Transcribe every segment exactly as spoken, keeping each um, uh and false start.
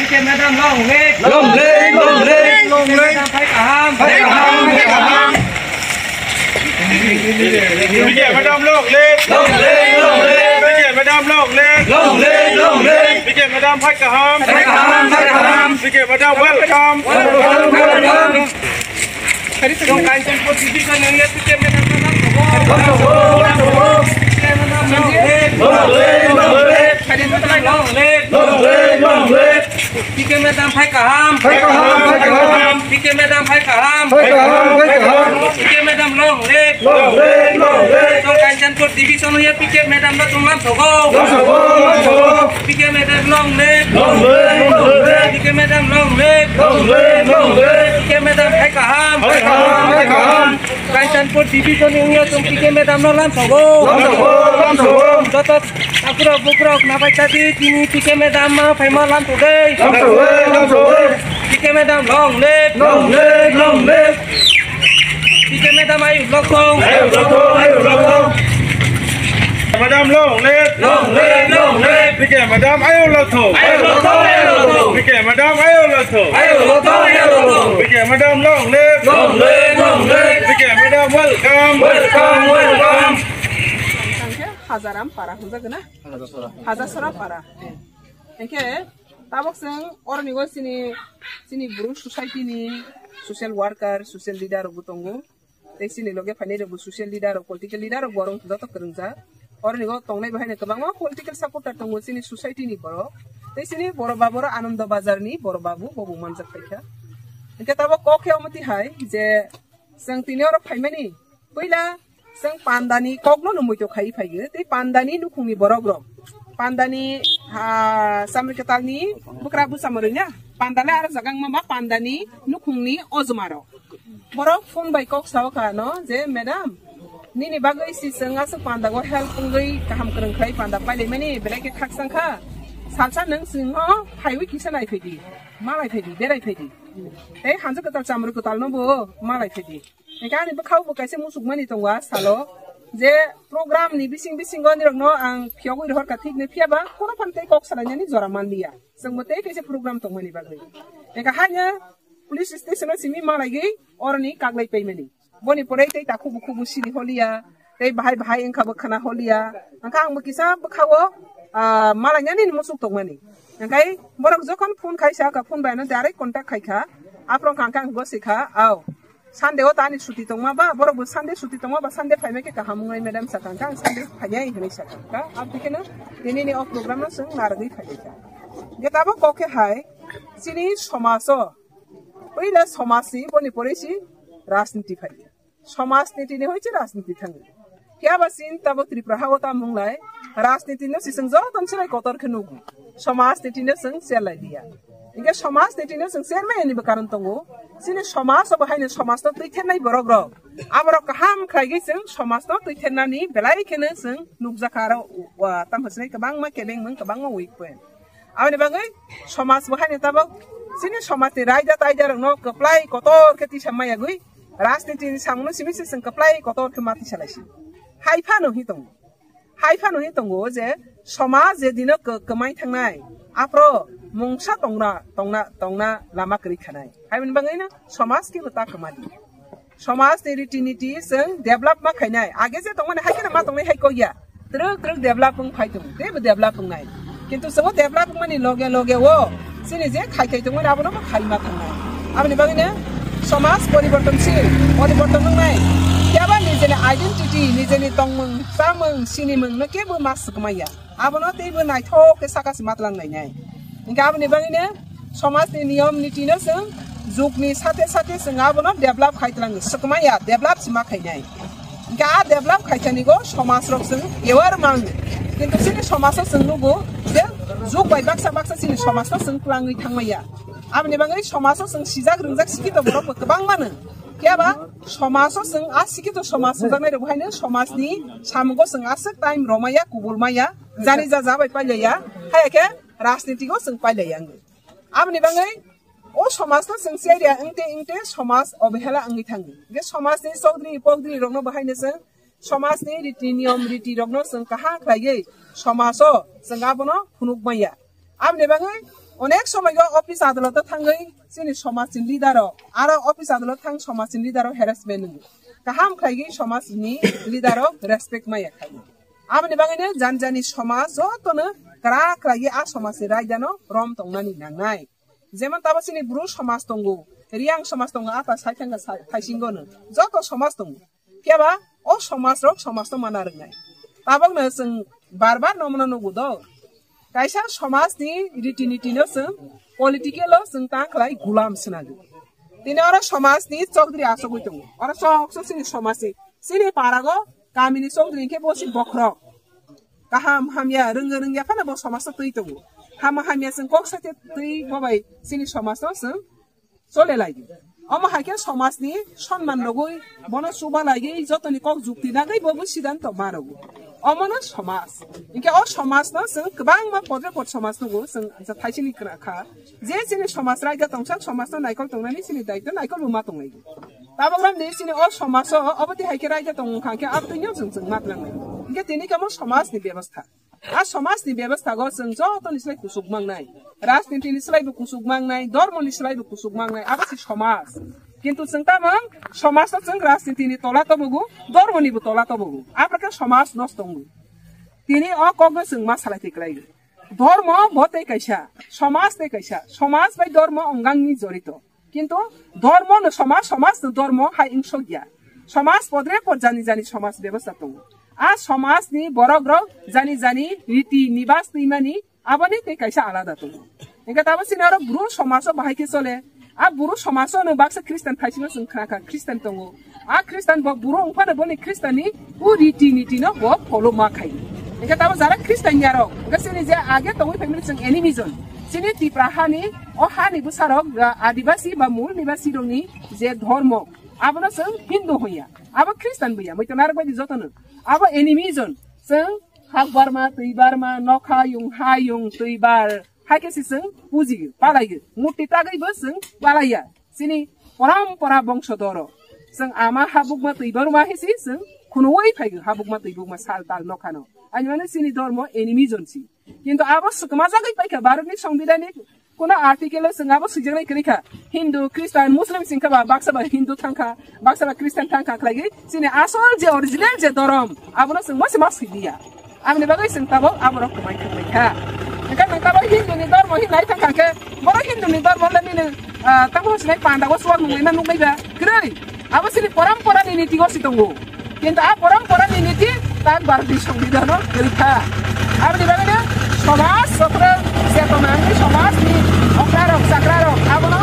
P K madam long live. Long live, long live. Long live. Madam phai kaham. Phai kaham, phai kaham. P K madam long live. Long live, long live. P K madam long live. Long live, long live. P K madam phai kaham. Phai kaham, phai kaham. P K madam welcome. Welcome, welcome. Tong Kanchanpur division area P K madam long live. Long live, long live. P K madam long live. Long live, long live. P K madam phai kaham. Phai kaham, phai kaham. P K madam phai kaham. Phai kaham, phai kaham. P K madam long live. Long live, long live. Tong Kanchanpur division area P K madam no tong lam sogo. Lam sogo, lam sogo. P K madam long live. Long live, long live. P K madam long live. Long live, long live. P K madam phai kaham. Phai kaham, phai kaham. Kanchanpur division area tong P K madam no lam sogo. Lam sogo, lam sogo. Joto Takurok bukurok nabai tadi tini P K madam ma phaima lam todai. Lam todai, lam todai. P K madam long live. Long live, long live. P K madam ayu lok thong. Ayu lok thong, ayu lok thong. Madam long live. Long live, long live. P K madam ayu lok thong. Ayu lok thong, ayu lok thong. P K madam ayu lok thong. Ayu lok thong, ayu lok thong. P K madam long live. Long live, long live. P K madam welcome. Welcome, welcome. Hajaram para hwnjak na? Hajasora para. Hingke tabok chwng oroni go chini, chini Bru society ni social worker, social leader rok bo tongo. Tei chini loge phainai rok bo social leader rok, political leader rok bo oro joto kwrwngjak. Oroni go tongnai bo haino kwbangma political supporter tongo chini society ni borok. Tei chini borok ba borok Anando Bazar ni borok babu bo bo manjak paikha. Hingke tabok kok khe omo tihai je chwng tini oro phaimani Puila chwng pandani kokno no muitu khai phaiyo, tei pandani nukhungni borokrok, pandani, ha, Samrikatalni bwkra bwsa mwrwina, pandale aro jaga wngma ma pandani nukhungni ojmarok. Borok phone bai kok sao kha no je, "Madam, nini bagwi si chwng aswk pandago help wngwi kaham kwrwng khlai panda pailaimani, belai khe khakchang kha. Salsa nwng chwngno phaiwi kisa nai phaidi, malai phaidi, berai phaidi. Tei hanjak kwtal chamrwi kwtalno bo malai phaidi." Hingke ani bwkhao bo kaisa musukmani tongo a salo, je program ni bising bisingo nirokno ang phiyogwi rohorkha thik ni, phiyaba kono phan tei kok salainani jora manliya. Chwngbo tei kaisa program tongmani bagwi. Hingke haino police station o simi malaigwi oroni kaglai paimani. Boni pore tei takhubu khubu sini holiya, tei bahai bahai wngkha bo khana holiya. Hingke ang bo kisa bwkhao, ah, malainani musuk tongmani. Hingke borok jokhon phone khaisa kha, phone bai ano direct contact khaikha. Aphro hingke ang gosika, "Ao." Sunday o tani suti tongma ba, borok bo Sunday suti tongma ba, Sunday phaima khe kaham wngnai madam sakha, ang Sunday phainai hinwi sakha. Ka, aboni kheno tini ni o program no chwng narwgwi phaikha. Ge tabok kok khe hai, chini somaj o, puila somaj ni boni pore si rajniti phai. Somaj ni tini hoi se rajniti thango. Phiya ba chini tabok Tripura ha o tamo wng lai, rajniti no si chwng joto no se kotor khe nugo. Somaj ni tini chwng se lai liya. Hingke somaj ni tini chwng chermani bo karon tongo. Chini somaj obo haino somaj no twithernai borok rok. Aborok kaham khlaigwi chwng somaj no twithernani belai kheno chwng nukjakha aro, wa, tamo chwrai kwbangma kebengmung kwbangma weak point. Aboni bagwi somaj bo haino tabok chini somaj ni raida taida rok no kwplai kotor khe tisa mayagwi rajniti ni samung no simi se chwng kwplai kotor khe ma tisa laisi. Hai phano hi tongo. Hai phano hi tongo je somaj je dino kw-, kwmai thangnai, aphro mungsa tongna, tongna, tongna lama kwrwi khanai. Haiboni bagwino somaj kebo ta kwmadi. Somaj ni riti niti chwng develop ma khainai. Age je tongmani hai kheno ma tongnai hai kok ya. Twrwk twrwk develop wng phai tongo. Teibo develop wngnai. Kintu chwngbo develop wngmani loge loge o chini je khai khai tongmani abono bo khai ma thangnai. Aboni bagwino somaj poribortonshil, poriborton wngnai. Phiya ba nijeni identity, nijeni tongmung, chamung, sinimung no kebo ma swkmai ya. Abono teibo naithok khe saka se ma tlang lainai. Hingke aboni bagwino somaj ni niyom niti no chwng jug ni sathe sathe chwng abono develop khai tlang swkmai ya, develop se ma khainai. Hingke a develop khaithani go somaj rok chwng aware mang. Kintu chini somaj o chwng nugo je jug bai baksa baksa chini somaj no chwng twlangwi thangmaya. Aboni bagwi somaj o chwng sijak ringjak sikito borok bo kwbang mano. Phiya ba somaj o chwng a sikito somaj sujaknai rok bo haino somaj ni samungo chwng aswk time romaya, kubul maya, jani ja ja bai pailaya, haya khe rajniti o chwng pailaya wngwi. Aboni bagwi o somaj no chwng cheriya wngte wngte somaj obhela wngwi thango. Hingke somaj ni chaudri pokdri rok no bo haino chwng somaj ni riti niyom riti rok no chwng kaham khlaiwi somaj o chwng abono phunuk maya. Aboni bagwi Onek somoi o office adaloto thangwi chini somajni leader rok, aro office adalot thang somajni leader rok harassment wngo. Kaham khlaigwi somajni leader rok respect maya khlaio. Aboni bagwino jani jani somaj jotono kwrak khlaigwi a somajni raidano rom tongnani nangnai. Jemon tabo chini Bru somaj tongo, Riyang somaj tongo, ata saithangkha sa-, thaisingono. Joto somaj tongo. Phiya ba o somaj rok somaj no mana rwngnai. Tabok no chwng bar bar no mano nugo do. Kaisa somaj ni riti niti no chwng political o chwng ta khlai gulam swnago. Tini oro somaj ni chokdri asogwi tongo. Oro sok sok chini somaj ni, chini para go kami ni chokdri hinkhe bo si bokhorok. Kaham hamya, rwngya rwngya phano bo somaj no twi tongo. Hama hamya chwng kok sakhe twi bo bai chini somaj no chwng chole lai di. Omo hai khe somajni sonman rogwi, bono chuba laiwi, jotoni kok jukti nagwi bo bo siddhanto ma rogo. Omono somaj. Hinkhe o somajno chwng kwbangma podre pod somaj nugo, chwng thaisini kwna kha. Je chini somaj raida tongsa, somajno naikol tongnani chini daityo naikol bo ma tonglai. Tabok ram de chini o somaj o obo twi hai khe raida tong wngkha khe abtwino chwng chwng ma tlanglai. Hinkhe tini khe omo somajni bebostha. A somajni bebosthago chwng jotoni slai kusuk mangnai, rajnitini slaibo kusuk mangnai, dhormoni slaibo kusuk mangnai, abo se somaj. Kintu chwng tamang somajno chwng rajnitini tola tobogo, dhormonibo tola tobogo, abra khe somaj nosto wngo. Tini o kokno chwng ma salai twi klai. Dhormo bo tei kaisa, somaj tei kaisa, somaj bai dhormo ongangni jorito. Kintu dhormo no somaj, somaj no dhormo hai wngsok ya. Somaj podre pod jani jani somaj bebostha tongo. A somaj ni borok rok jani jani riti nibas twimani aboni tei kaisa alada tongo. Hinkhe tabo chini oro Bru somaj o bahai khe chole. A Bru somaj o no baksa Christian thaisino chwng khna kha, Christian tongo. A Christian bo Bru wngphano boni Christian ni o riti niti no bo follow ma khai. Hinkhe tabo jara Christian ya rok, hinkhe chini je age tongwi phaimani chwng enemy jon. Chini Tipra hani, o hani bwsarok, ah, Adibasi ba mul nibasi rokni je dhormo, abono chwng Hindu hoya, abo Christian boya, moito narwk bai di jotono. Abo enemy jon, chwng hak barma, twi barma, nokha yung, ha yung, twi bar, hai khe se chwng puji, palai, murti tagwi bo chwng palaiya. Chini porampora bongso doro. Chwng ama habukma twi barma hai se chwng khunuwi phaigo, habukma twi bukma sal tal nokhano. Ani mane chini dhormo enemy jon si. Kintu abo swkmajagwi paikha Bharatni Songbidanni kuno article o chwng abo swijaknai kwrwi kha. Hindu, Christian, Muslim singkha ba baksa ba Hindu thangkha, baksa ba Christian thangkha khlaigwi chini asol je original je dhorom abono chwng mose ma swidiya. Aboni bagwi chwng tabok aborok kwmai thangbai kha. Hwnkhe nwng tabok Hindu ni dharma hinwi nai thangkha khe, borok Hindu ni dharma le nini, ah, tamo sinai panda o chuak nunglaima nuknai ba? Kwrwi. Abo chini porampora ni niti o si tongo. Kintu a porampora ni niti tak Bharat ni Songbidan o kwrwi kha. Aboni bagwi no somaj sokrok chetona wngwi somaj ni okra rok chakra rok abono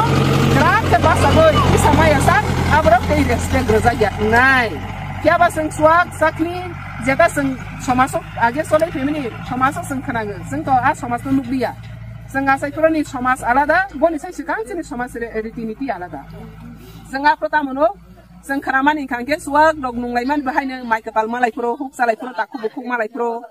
kwrak khe bachagwi kisa maya sak aborok tei respect rwjak ya wngnai. Phiya ba chwng chuak chakni jeta chwng somaj o age cholai phaimani somaj o chwng khwnago, chwng to a somaj no nukliya. Chwng achai phuroni somaj alada, boni sai swkang chini somaj re-, riti niti alada. Chwng aphuru tamo no chwng khwnamani hwnkha khe chuak rok nunglaimani bahaino mai kwtal malai phuru, huk chalai phuru, takhuk bukhuk malai phuru,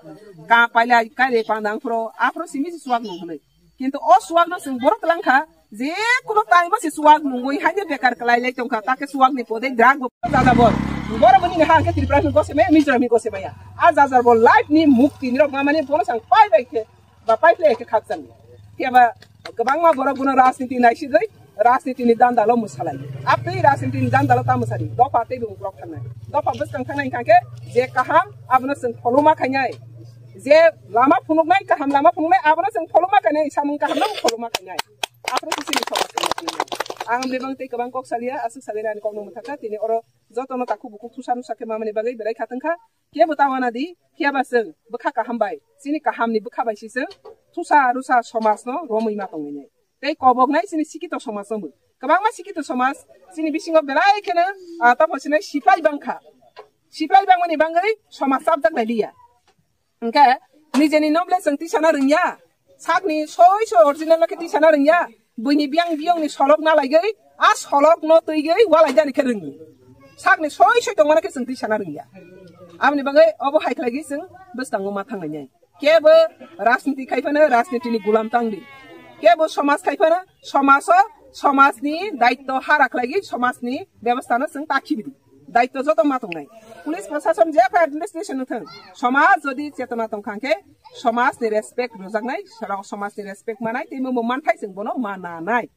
ka pailai kailai pandang phuru, aphuru simi se chuak nung hwnwi. Kintu o chuak no chwng borok twlang kha, je kuno time o se chuak nungwi haino bekar kwlai lai tongkha, ta khe chuak ni podei drug bo jaja bo. Borok bini ha khe Tripura ni gose maya, Mizoram ni gose maya. A jajar bo life ni mukti ni rok ma mani bono sang pai bai khe, ba pai phlai khe khakchang. Phiya ba kwbangma borok bono rajniti nai sigwi, rajniti ni dandalo mwsalai. Aptwi rajniti ni dandalo ta mwsadi. Dopha tei bumung borok thangnai. Dopha bwskang thangnai hwnkha khe je kaham abono chwng pholoma khainai. Je lama phunuknai, kaham lama phunuknai, abono chwng pholoma khainai, samung kaham no pholoma khainai. Aphuru khe chini somaj ni. Ang bebang tei kwbang kok salia, aswk salia ani kok no mwthakha, tini oro jotono takhuk bukhuk thusa nusa khe mamani bagwi belai kha tongkha. Kebo ta wana di, phiya ba chwng bwkha kaham bai, chini kaham ni bwkha bai si chwng thusa rusa somaj no romwi ma tongwi nai. Tei koboknai chini sikito somaj no bo. Kwbangma sikito somaj chini bisingo belai kheno, ah, tamo sinai sipai bangkha. Sipai bangmani bagwi somaj chapjak lai liya. Hwnkhe nijeni noble chwng tisana rwngya. Sakni soi soi original no khe tisana rwngya. Buini biyang biyong ni solok na laigwi, a solok no twigwi walai jani khe rwngo. Sakni soi soi tongmani khe chwng tisana rwngya. Aboni bagwi obo hai khlaigwi chwng bwskango ma thanglainai. Kebo rajniti khai phano rajniti ni gulam tang di. Kebo somaj khai phano somaj o somaj ni daitto hara khlaigwi somaj ni bebostha no chwng ta khibi di. Daitto joto ma tongnai. Police prosason je kha administration no thang. Somaj jodi chetona tong kha khe Somajni respect rwjaknai, rok somajni respect manai, tei bo manthai chwng bono mananai.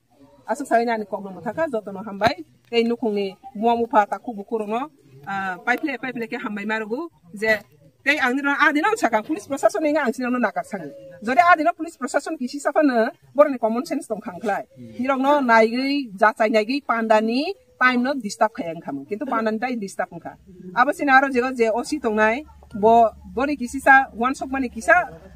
Aswk sai ani kokno mwthakha, jotono hambai. Tei nukhungni buma bupha takhuk bukhurokno, ah, paiple paiple khe hambai marugo je tei ang nirok adino ang sakha police proshasoni ang sinokno nakar sangi. Jodi adino police proshasoni kisi saphano boroni common sense tong khang khlai. Nirokno naigwi, jachai naigwi pandani time no disturb khai ang khamung. Kintu pandani time disturb wngkha. Abo sini aro jego je O C tongnai, bo boni kisisa wansuk mani kisa,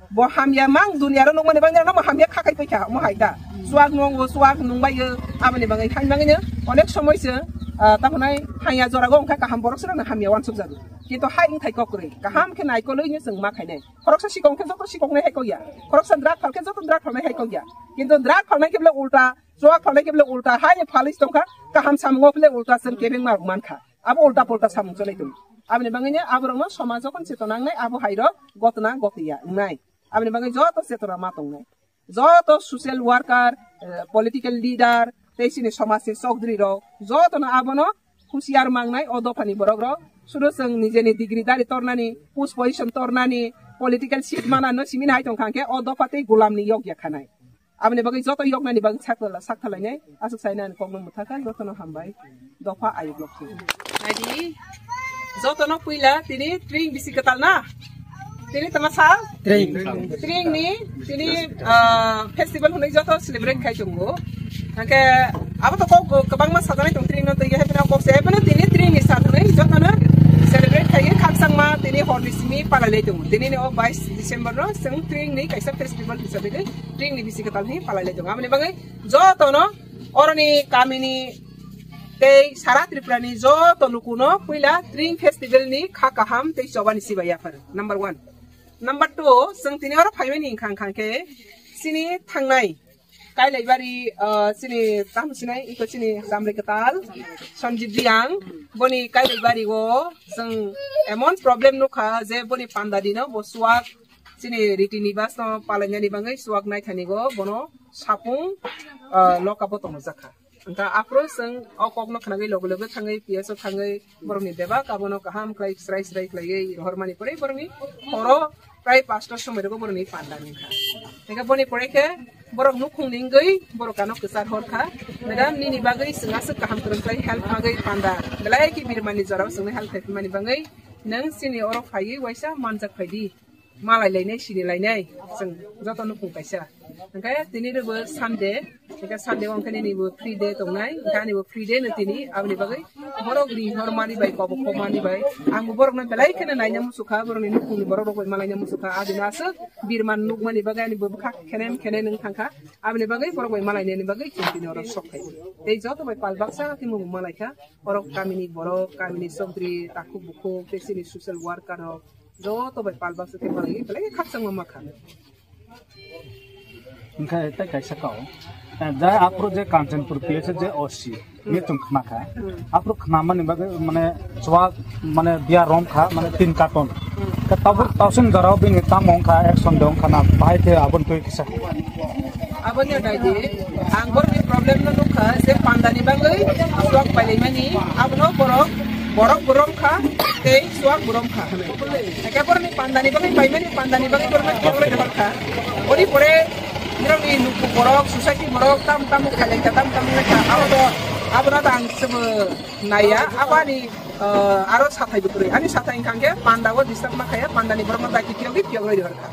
bo hamya mang dunia ro nungmani bangni no hamya khakai paikha mo haida. Suak nungo, suak nungbai yo, aboni bangai thang bangai no onek somoi se, ah, takhunai hanya jora go wngkha kaham borok sira hamya wansuk jago. Kintu hai wngthai kok kwrwi, kaham khe naikolwi no chwng ma khainai. Khoroksa sikong khe joto sikong nai hai kokya. Khoroksa drug phal khe joto drug phal nai hai kokya. Kintu drug phal nai khe bole ulta, chuak phalnai khe bole ulta, hai phalwi tongkha, kaham samungo bole ulta chwng kebengma rok mankha. Abo ulta pulta samung chwlai tongo. Aboni bagwino aborokno somajo khon cheto nangnai, abo hairok gotna gotiya wngnai. Aboni bagwi joto chetona ma tongnai. Joto social worker, eh, political leader, tei chini somajni chokdri rok, jotono abono husiar mangnai o dophani borok rok. Sudo chwng nijeni degree dari tornani, post position tornani, political seat manano simi hai tongkha khe o dopha tei gulamni yokya khanai. Aboni bagwi joto yoknani bagwi sakla, sakthalainai. Aswk saina ani kokno mwthakha, jotono hambai. Dopha ayuk lok thung. Naidi, jotono puila tini tring bisi kwtal na? Tini tama sal? Tring. Tring ni, tini, ah, festival hwnwi joto celebrate khai tongo. Hake, abo to kok kwbangma sajaknai tong tring no twi hai phano kok se, hai phano tini tring ni sal hwnwi jotono celebrate khai khakchangma tini hor ni simi palai lai tongo. Tini ni o bais December no chwng tring ni kaisa festival hisabe de tring ni bisi kwtal hi palai lai tongo. Aboni bagwi jotono oroni kamini tei sara Tripura ni joto lukuno puila tring festival ni kha kaham tei chobani sibai yaphar. Number one. Number two, chwng tini oro phaimani wngkha wngkha khe chini thangnai Kailaibari, ah, chini tamo sinai iko chini Damri Kwtal, Sanjib Riang, boni Kailaibari o chwng emon problem nukha je boni panda dino bo suak chini riti nibas no palainani bagwi suak naithani go bono sapung, ah, loka bo tongjakha. Hwnkha aphuru chwng o kokno khnagwi loge loge thangwi P S o thangwi borokni bebak abono kaham khlai srai srai khlaiwi rohormani pore borokni horo prai pasta somoi rogo borokni panda wngkha. Hwnkhe boni pore khe borok nukhungni wngwi borok ano kwchar horkha, "Madam, nini bagwi chwng aswk kaham kwrwng khlai help magwi panda belai khe birmani jorao chwngno help khaimani bagwi nwng chini oro phaiwi waisa manjak phaidi." Malai lainai, sini lainai, chwng joto nukhung kaisa. Hwnkhe tini rwbo Sunday, hwnkhe Sunday o hwnkhe nini bo free day tongnai, hwnkhe ani bo free day no tini, aboni bagwi borok ri hor mani bai, kobo kho mani bai, ang bo borok no belai kheno naina muchukha, borok ni nukhung ni borok rok bai malaina muchukha, adino aswk birman nukmani bagwi ani bo bwkha khenem khenem wng thangkha, aboni bagwi borok bai malainani bagwi chwng tini oro sok phai. Tei joto bai pal baksa khe mung malaikha, borok kamini borok, kamini sokri, takhuk bukhuk, tei chini social worker rok, joto bai pal baksa khe malai, belai khakchangma ma kha. Hwnkhe tei kaisa kau. Eh, jai aphuru je Kanchanpur P S je O C, ni chwng khna kha. Hmm. Aphuru khnamani bagwi mane chuak mane biya rom kha, mane tin carton. Hmm. Khe tabuk tausin jorao bini tamo wngkha, action de wngkha na, bahai khe aboni twi kisa. Aboni dai di, ang borokni problem no nukha, je pandani bagwi chuak pailaimani, abono borok, borok bo rom kha, tei chuak bo rom kha. Eke borokni pandani bagwi paimani, pandani bagwi borokno khe ore hor kha. Boni pore nirokni nukhung borok, society borok, tam tam khailai kha, tam tam kha. Abo to, abono to ang sebo naiya, abani, eh, aro sathai bo kwrwi. Ani sathai wngkha khe panda o disturb ma khaya, pandani borokno daki phiyogwi phiyogwi hor kha.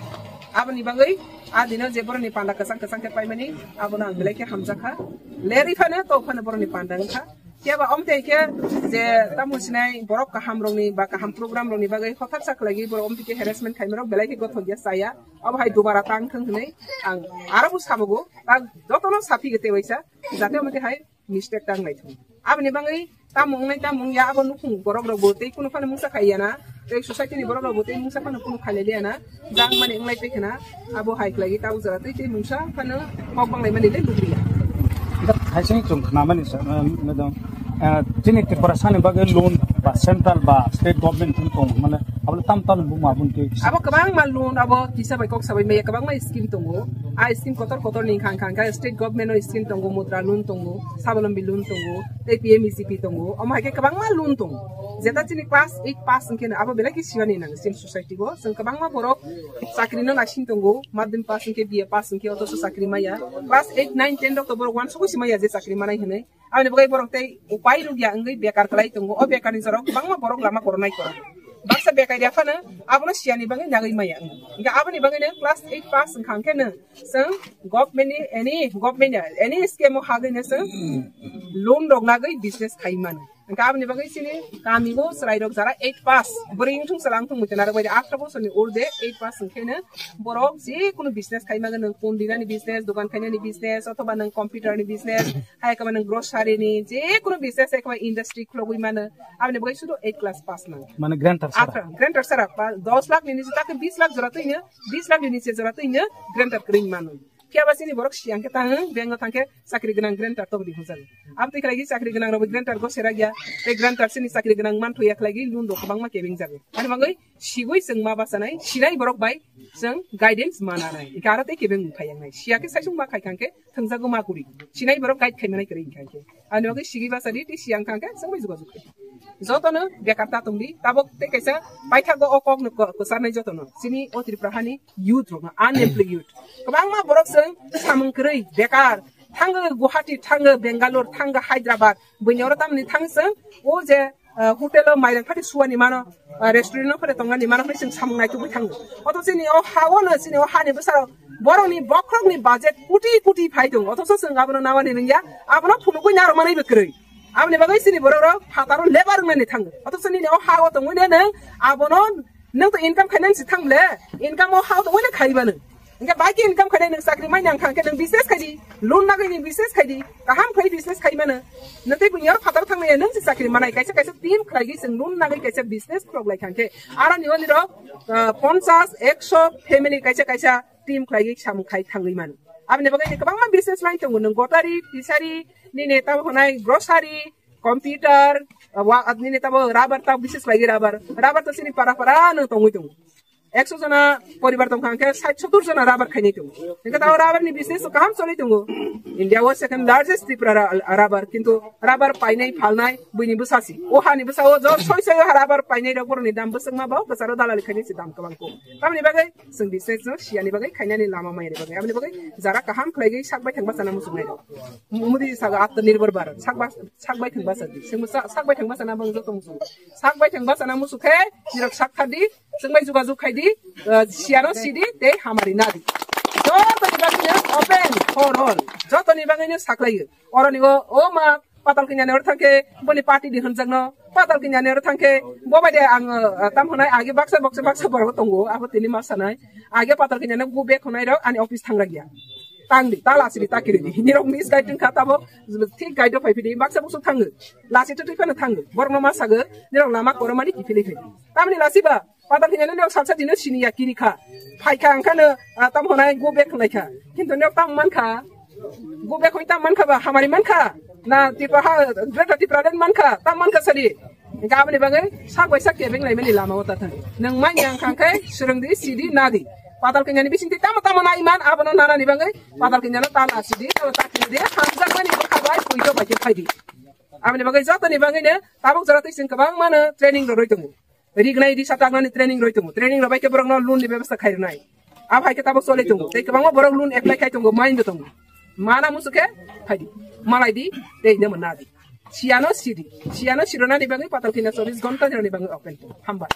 Aboni bagwi a dino je borokni panda kwchang kwchang khe paimani, abono ang belai khe hamjakha. Lerwi phano, to phano borokni panda wngkha. Phiya ba omo tei khe je tamo sinai borok kaham rokni ba kaham program rokni bagwi hothat sa khlaigwi borok omo tei khe harassment khaima rok belai khe gothok ya chaya. Obo hai dubara tang thung hinwi ang aro bo sabugo. Ta jotono saphi gete waisa jate omo tei hai mistake tang lai thung. Aboni bagwi tamo wngnai tamo wngya abo nukhung borok rok bo tei kunu phano mungsa khai ya na. Tei society ni borok rok bo tei mungsa phano kunu khailai liya na. Jang mani wnglai tei khna abo hai khlai ta ujara tei tei mungsa phano kok banglai mani le lugriya. Dak thaising chwng khnamani sa, eh, madam, eh, chini Tiprasani bagwi loan Ba central ba state government thum tong mane abo tam tam buma bun ke. Abo kwbangma loan abo kisa bai kok sabai maya kwbangma scheme tongo. A scheme kotor kotor ni khang khang kha state government no scheme tongo, mudra loan tongo, sabalombi loan tongo, tei P M E G P tongo. Omo hai khe kwbangma loan tongo. Jeta chini class eight pass wngkhe no abo belai khe siya ni nang chini society o. Chwng kwbangma borok chakri no naising tongo, madhyamik pass wngkhe, B A pass wngkhe, otoso chakri maya. Class eight, nine, ten rok to borok uansukgwi si maya je chakri manai hinwi. Aboni bagwi borok tei upai rwgya wngwi bekar kwlai tongo. O bekarni jorao kwbangma borok lama koronai tongo. Baksa bekar ya phano abono siyani bagwi nagwi maya wng. Hingkhe aboni bagwino class eight pass wngkha hwnkhe no chwng government ni any, government ni any scheme o hagwi no chwng loan rok nagwi business khai mano. Hingkhe aboni bagwi chini kami o chwrai rok jara eight pass, bwrwi wngthung chwla wngthung muchuna rok bai de atharo bosorni urde eight pass wngkhe no borok je kunu business khai mano, nwng pon dinani business, dogan khainani business, othoba nwng computer ni business, hai khe nwng grocery ni je kunu business, hai khe industry khulogwi mano. Aboni bagwi sudu eight class pass nang. Mane grantor sara. Athra, grantor sara, ba, dos lakh ni niche ta khe bis lakh jora twino, bis lakh ni niche jora twino grantor kwrwi mano. Phiya ba chini borok siyang khe tang, bank o thang khe chakri gwnang grantor tong di hwnjago. Abo twi khlai gwi chakri gwnang rok bo grantor go serak ya, tei grantor chini chakri gwnang manthu ya khlai gwi loan rok kwbangma kebeng jago. Ani bagwi sigwi chwng ma bachanai, sinai borok bai chwng guidance mananai. Hingkhe aro tei kebeng wngphai yangnai. Siya khe saisung ma khai kha hwnkhe thwngjago ma kuri. Sinai borok guide khai manai kwrwi hwnkha hwnkhe. Ani bagwi sigwi bachadi tei siyang kha hwnkhe chwng bai jogajog khai. Jotono bekar ta tongdi, tabok tei kaisa paithago o kokno ko-, kwcharnai jotono. Chini o Tripura hani youth rokno, unemployed youth. Kwbangma borok chwng samung kwrwi, bekar, thango Guwahati, thango Bangalore, thango Hyderabad, buini oro tamni thang chwng o je, ah, hotel o mairang phati suani mano, ah, restaurant o phati tongani mano hwnwi chwng samung naitugwi thango. Oto chini o ha-o no chini o hani bwsarok borokni bokhorokni budget koti koti phai tongo. Othoso chwng abono nawani nungya, abono phunugwi narwkmanaibo kwrwi. Aboni bagwi chini borok rok phataro lebar wngnani thango. Othoso nini o ha-o tongwi ne nwng abono Nwng to income khainani si thang le, income o ha to wale khai ba nwng. Hingke bai ke income khainai nwng chakri mai nang thang khe nwng business khai di, loan nagwi nwng business khai di, kaham khai business khai mano. Nwng tei buini oro phatar thang nai nwng si chakri manai kaisa kaisa team khlai gwi chwng loan nagwi kaisa business khulok lai thang khe. Aro ni oni rok, ah, ponchas, ekso family kaisa kaisa team khlai gwi samung khai thangwi mano. Aboni bagwi ni kwbangma business line tongo nwng gotari, fishery, nini tamo hwnai grocery, computer, wa, nini tamo rubber ta business khlai gwi rubber, rubber to chini para para no tongwi tongo. Ekso jona poribar tongkha hwnkhe sait sottur jona rubber khainai tongo. Hwnkhe tamo rubber ni business kaham choli tongo. India o second largest Tripura ra-, rubber, kintu rubber painai phalnai buini bwsasi. O hani bwsao jo soi soi o rubber painai rok boroni dam bwswkma bo bwsaro dalali khainai se dam kwbang kho. Tamoni bagwi chwng business no siyani bagwi khainani lama mayani bagwi. Aboni bagwi jara kaham khlai gwi sak bai thang bachana muchungnai rok. Modi sago Atmanirbhar Bharat, sak ba-, sak bai thang bachadi. Chwng sa-, sak bai thang bachana bang joto muchung. Sak bai thang bachana muchung khe, nirok sak thadi, chwng bai jogajog khai di, ah, siyano sidi, tei hamari nadi. Jotoni bagwino open for all. Jotoni bagwino saklaio. Oroni o, o ma, patal kanya ne oro thangkhe, boni party di hwnjakno, patal kanya ne oro thangkhe, bo bai de ang, ah, tam hwnai, age baksa, baksa, baksa borok tongo, abo tini ma sanai. Age patal kanya ne go back hwnai rok, ani office thang ragya. Tang di, ta lasi di, ta kiri di. Nirok miss guide wngkha tabo, thik guide o phai phidi, baksa buksa thango. Lasi twtwi phano thango. Borokno ma sago, nirok lama koromani kiphilwi phai. Tamni lasi ba, patal kanya nirok salsa dino siniya kiri kha. Phai kha, ang khano, ah, tam hwnai go back hwnai kha. Kintu nirok tam man kha. Go back hoi tam man kha ba, hamari man kha. Na Tripura ha, Greater Tipraland man kha, tam man kha sadi. Hingke aboni bagwi sak bai sak kebeng laimani lama o ta thang. Nwng mai yang khang khe swrwng di, sidi, nadi. Patal kanya ni bising twi tamo tamo nai man, abono nanani bagwi patal kanya no ta lasi di, ta kiri di, hamjakmani bwkha bai puito bai khe phai di. Aboni bagwi jotoni bagwi no tabuk jora twi chwng kwbangma no training rw rwi tongo. Rignai risa taknani training roi tongo. Training rok bai khe borokno loan ni bebostha khai rwnai. Abo hai khe tabuk choli tongo. Tei kwbangma borok loan apply khai tongo, main bo tongo. Mana musu khe phai di. Malai di, tei nemo na di. Siyano sidi. Siyano sironani bagwi patal kanya chobbish ghonta ni bagwi open tongo. Hambai.